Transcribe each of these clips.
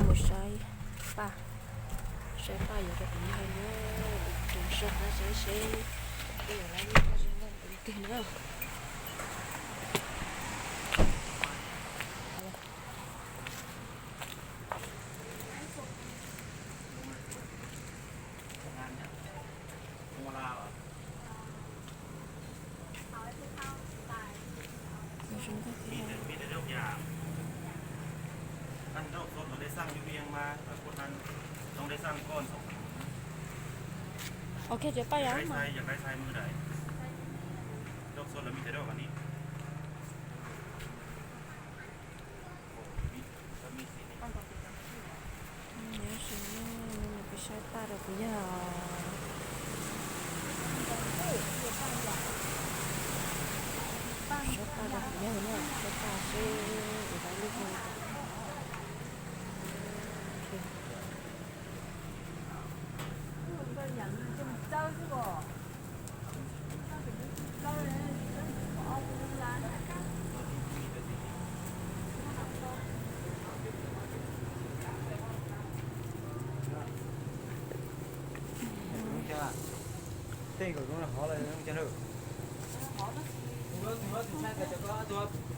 Saib paj, saib paj yuav rau kuv yawg na, tseem soj qab saib seb peb yuav lab lub qab zib loj ua li twg na. Ok, cov paj yog mas. Nyob zoo, peb saib paj rau kuv yawg. Saib paj rau kuv yawg na, saib paj seb yuav lab lub qab zib.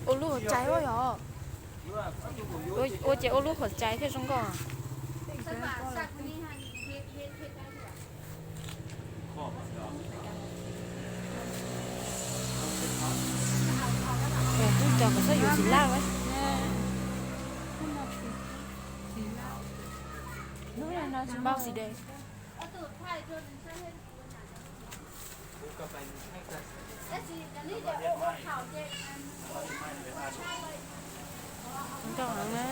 Ua lub hauv cai ua yog. Ua ces ua lub hauv cai thiaj zoo nkauj. Kuv cov kom xab yuav xim laj. Npau xim de. Zoo nkauj heev na,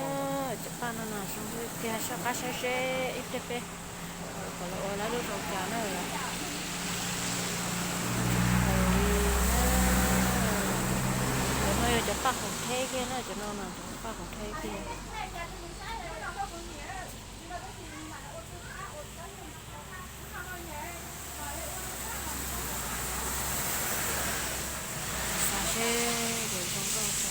cov paj no no zoo tiag, soj qab saib seb ib pliag peb kom los ua lab lub zoo cas na. Cov no yog cov paj qoom theb kiag na, cov no mas cov paj qoom theb kiag. Xav seb yuav zoo nkauj tso.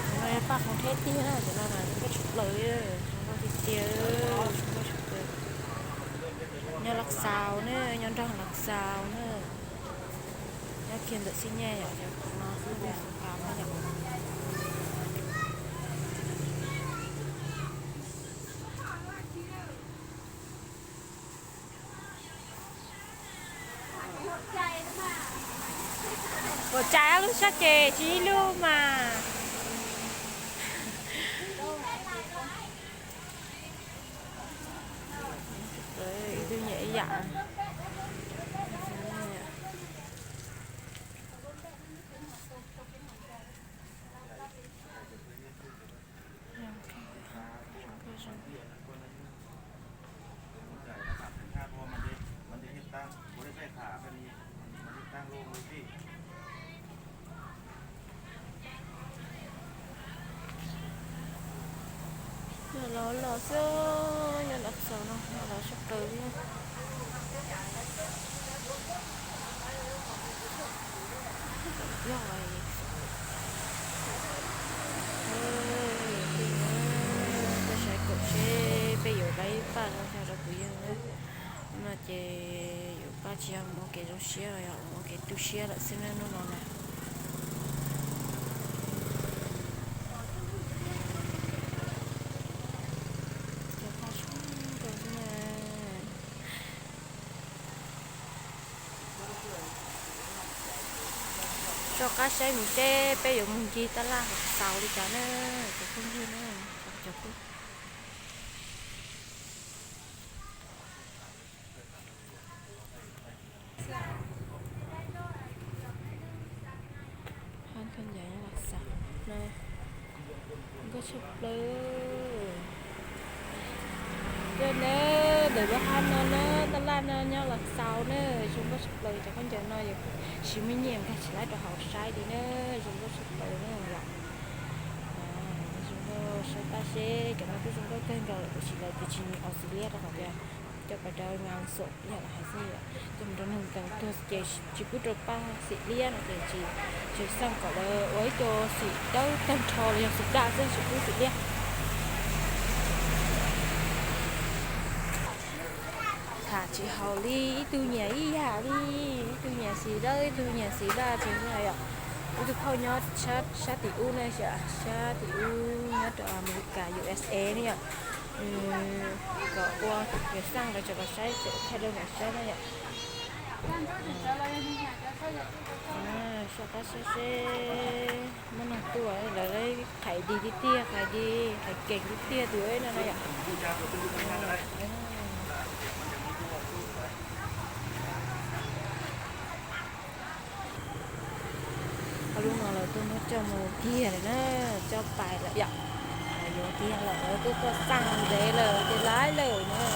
Cov no yog paj qoom theb tiag na, cov no mas zoo nkauj tshaj plaws li, zoo nkauj tiag tiag, zoo nkauj tshaj plaws. Nyob Lav Xaus na, nyob nroog Lav Xaus na. Nyob kiag ntawm Xib Nyaj yom, cov no xwb ne, xav pab na yom. Ua cas lub sab ces tsis ib lub mas. Ib tug nyiam ib yam. Yog los los xwb, yog los xaus no los sab plaws li. Yog peb saib kom seb peb yuav pab ib paj no rau kuv yawg na. No ces yuav pab tsis yog mus ua kev zoo siab, yog mus ua kev tu siab lawm xwb na hnub no na. Cov paj zoo nkauj xwb na. Soj qab saib mus seb peb yuav mus ncig tab laj hauv xaus li cas na, cov phooj ywg na, cov phooj. Hab thaj ncav nyob Lav Xaus na, nkauj tshaj plaws. Coj na, Lub hab no na, taj laj no nyob Los Xaus na, zoo nkauj tshaj plaws. Cov khaub ncaws no yog siv me nyiaj nkag tsis laib rau hauv saib li na, zoo nkauj tshaj plaws na yom. Zoo nkauj, saib pab seb cov no kuj zoo nkauj kawg nkaus lawm, tiam sis lawv twb tsis nyiam Australia rau qhov tias coj pais rau ngan xom yam los hais xwb. Coj mus rau neeg ntees tuag ces tsis pub rau pab xim liab no ces tsis, tsis xaj kom lawv ua ib co xim dawb tag nrho los yog xim daj xwb, tsis pub xim liab. Tham tsis haum li, ib tug nyiam ib yam li, ib tug nyiam xim dawb, ib tug nyiam xim daj ces yom. Ib tug phauj nyob sab tim ub na, sab tim ub nyob rau Amelikas, U S A ne yom. Kom ua, yog xaj lawv tseem los saib, tseem thaij rau lawv saib na yom. Soj qab seb seb muaj neeg tuaj, lawv qhais dig tiag tiag, qhais dig qhais kees tiag tiag tus no na yom. Ob lub no lawv tuaj muab coj mus kiag lawm na, coj pais lawm yom. Yuav kiag lawm, lawv tuaj tuaj xaj ntev lawm ces laiv lawm na.